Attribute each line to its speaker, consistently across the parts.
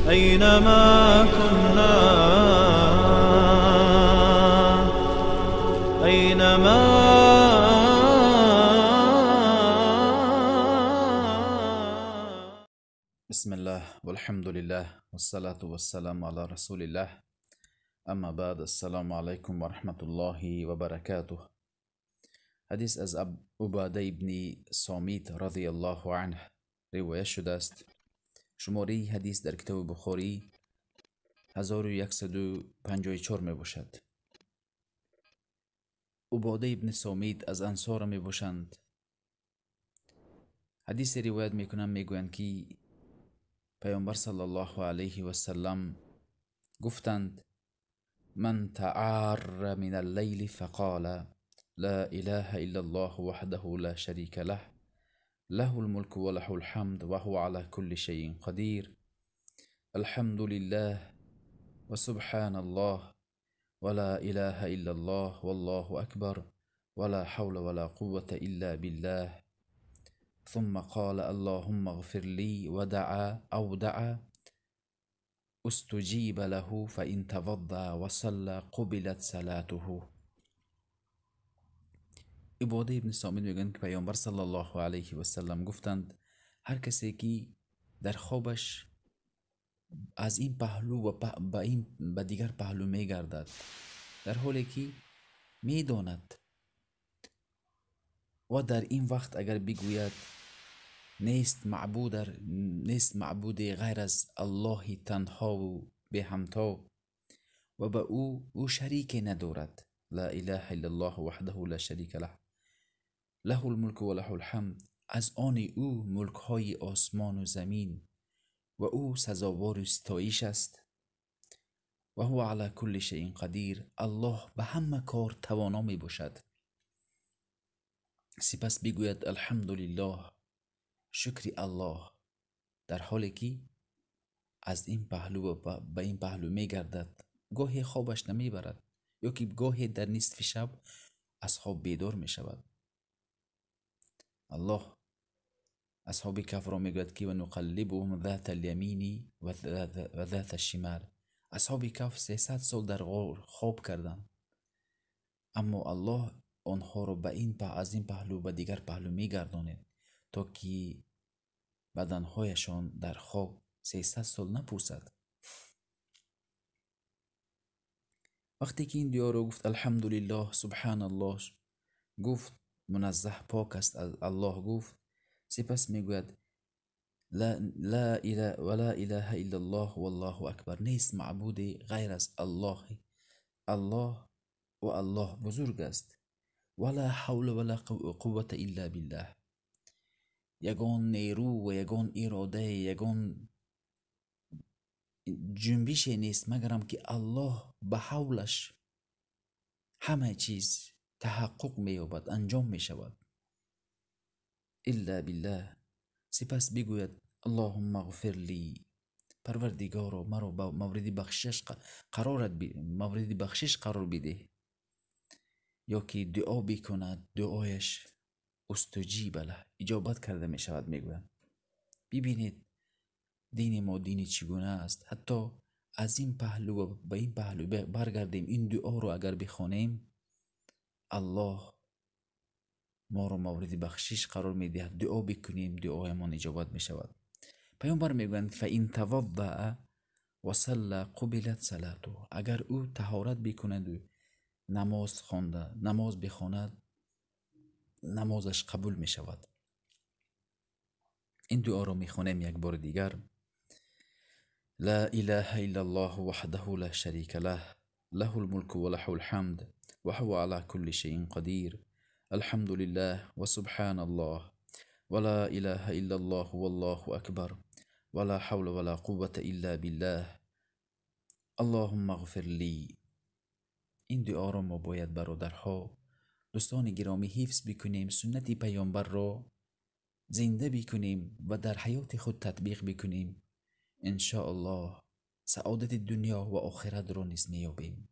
Speaker 1: أينما كنا، أينما.
Speaker 2: بسم الله والحمد لله والصلاة والسلام على رسول الله، اما بعد، السلام علیکم و رحمت الله و برکاته. حدیث از عباده ابن صامت رضی الله عنه روایت شده است. شماره حدیث در کتاب بخاری 1154 می باشد. عباده ابن صامت از انصار می باشند. حدیث روایت می کنند، می گویند که پیامبر صلی الله علیه و سلم گفتند: من تعار من اللیل فقال لا اله الا الله وحده لا شریک له، له الملك وله الحمد وهو على كل شيء قدير، الحمد لله وسبحان الله ولا اله الا الله والله اكبر ولا حول ولا قوة الا بالله، ثم قال اللهم اغفر لي ودعا او دعا استجيب له، فإن توضأ وصلى قبلت صلاته. عباده ابن صامت میگویند که پیامبر صلی الله علیه و سلم گفتند: هر کسی که در خوابش از این پهلو و به دیگر پهلو میگردد، در حالی که میداند، و در این وقت اگر بگوید نیست معبود غیر از الله تنها و به همتا و به او شریک ندارد، لا اله الا الله وحده لا شریک له، له الملک و له الحمد، از آن او ملک های آسمان و زمین و او سزاوار ستایش است، و هو علی کل شیء قدیر، الله به همه کار توانا می باشد. سپس بگوید الحمدلله، شکر الله، در حالی که از این پهلو به این پهلو می گردد، گاهی خوابش نمی برد یا که گاهی در نصف شب از خواب بیدار می شود. الله اصحاب کهف را میگوید که و نقلبهم ذات الیمین و ذات الشمال. اصحاب کهف 300 سال در غار خواب کردند، اما الله آنها را از این پهلو به دیگر پهلو میگرداند تا که بدنهایشان در خواب 300 سال نپوسد. وقتی که این دعا را گفت الحمدلله سبحان الله، گفت منزه پاک است از الله گفت. سپس میگوید لا اله ولا اله الا الله والله اکبر، نیست معبود غیر از الله، الله و الله بزرگ است، ولا حول ولا قوة الا بالله، یگان نیرو و یگان اراده، یگان جنبش نیست مگرم که الله به حولش همه چیز تحقق می‌یابد، انجام می‌شود، الا بالله. سپس بگوید اللهم اغفر لی، پروردگارا مرا مورد بخشش قرار بده، یا که دعا بکند دعایش استجیب له، اجابت کرده می شود. میگویند ببینید دین ما دین چگونه است. حتی از این پهلو و به این پهلو برگردیم، این دعا رو اگر بخوانیم الله ما رو مورد بخشش قرار میدهد. دعا بکنیم دعایمان اجابت می شود. پیامبر میگویند فإن توضأ وصلى قبلت صلاته، اگر او طهارت بکند و نماز بخواند نمازش قبول می شود. این دعا رو می خوانیم یک بار دیگر: لا اله الا الله وحده لا شریک له، له الملك وله الحمد وهو على كل شيء قدير، الحمد لله وسبحان الله ولا اله الا الله والله اکبر ولا حول ولا قوة الا بالله، اللهم اغفر لی. این دعا را ما باید برادرها، دوستان گرامی حفظ بکنیم، سنت پیامبر را زنده بکنیم و در حیات خود تطبیق بکنیم. ان شاء الله سعادت دنیا و آخرت را نیز می‌یابیم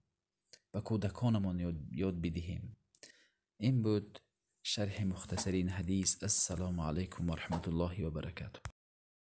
Speaker 2: و کودکانمان یاد بدهیم. این بود شرح مختصر این حدیث. السلام علیکم و رحمت الله و برکاته.